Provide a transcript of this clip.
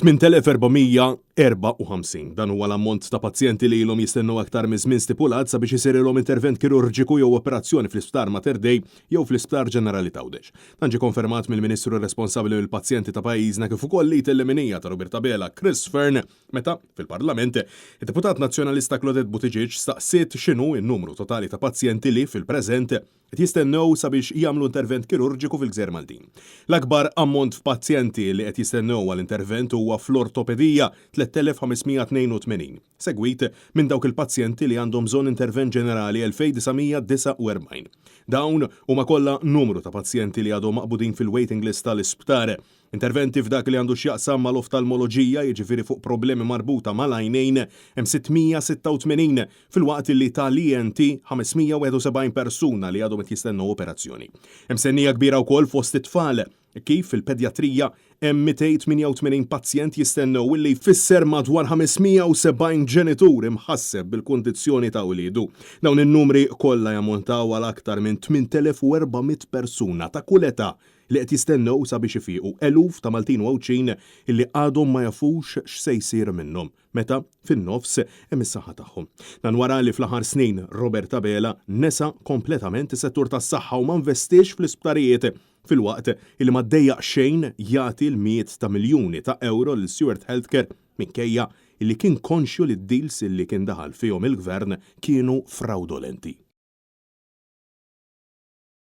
8,454. Dan huwa l-ammont ta' pazjenti li ilhom jistennew aktar miż-żmien stipulat sabiex isirilhom intervent kirurġiku jew operazzjoni fl-Isptar Mater Dei jew fl-Isptar Ġenerali t'Għawdex. Dan ġie konfermat mill-Ministru responsabbli mill-pazjenti ta' pajjiżna kif ukoll l-id il-leminija ta' Robert Abela, Chris Fearne, meta, fil-Parlament, id-Deputat Nazzjonalista Claudette Buttigieg staqsiet x'inhu n-numru totali ta' pazjenti li, fil-preżent, qed jistennew sabiex jagħmlu intervent kirurġiku fil-Gżejjer Maltin. L-akbar ammont f'pazjenti li qed jistennew għal intervent huwa fl-ortopedija, 3,582, segwit minn dawk il-pazjenti li għandhom bżonn intervent ġenerali, 2,949. Dawn huma kollha numru ta' pazjenti li għadhom maqbudin fil-waiting list tal-isptar. Interventi f'dak li għandu x'jaqsam mal-oftalmoloġija, jiġifieri fuq problemi marbuta mal-għajnejn, hemm 686, filwaqt li tal-ENT 571 persuna li għadhom qed jistennew operazzjoni. Hemm stennija kbira wkoll fost it-tfal, hekk kif fil-pedjatrija hemm 288 pazjent jistennew li jfisser madwar 570 ġenitur imħasseb bil-kundizzjoni ta' uliedu. Dawn in-numri kollha jammontaw għal aktar minn 8,400 persuna ta' kull età li qed jistennew sabiex ifiqu, eluf ta' Maltin u Għawdxin illi għadhom ma jafux x'se jsir minnhom meta, fin-nofs, hemm is-saħħa tagħhom. Dan wara li fl-aħħar snin Robert Abela nesa kompletament is-settur tas-saħħa u ma nvestiex fl-isptarijiet filwaqt illi ma ddejjaq xejn jagħti l-mijiet ta' miljuni ta' ewro lil Steward Healthcare minkejja illi kien konxju li d-deals illi kien daħal fihom il-Gvern kienu frawdolenti.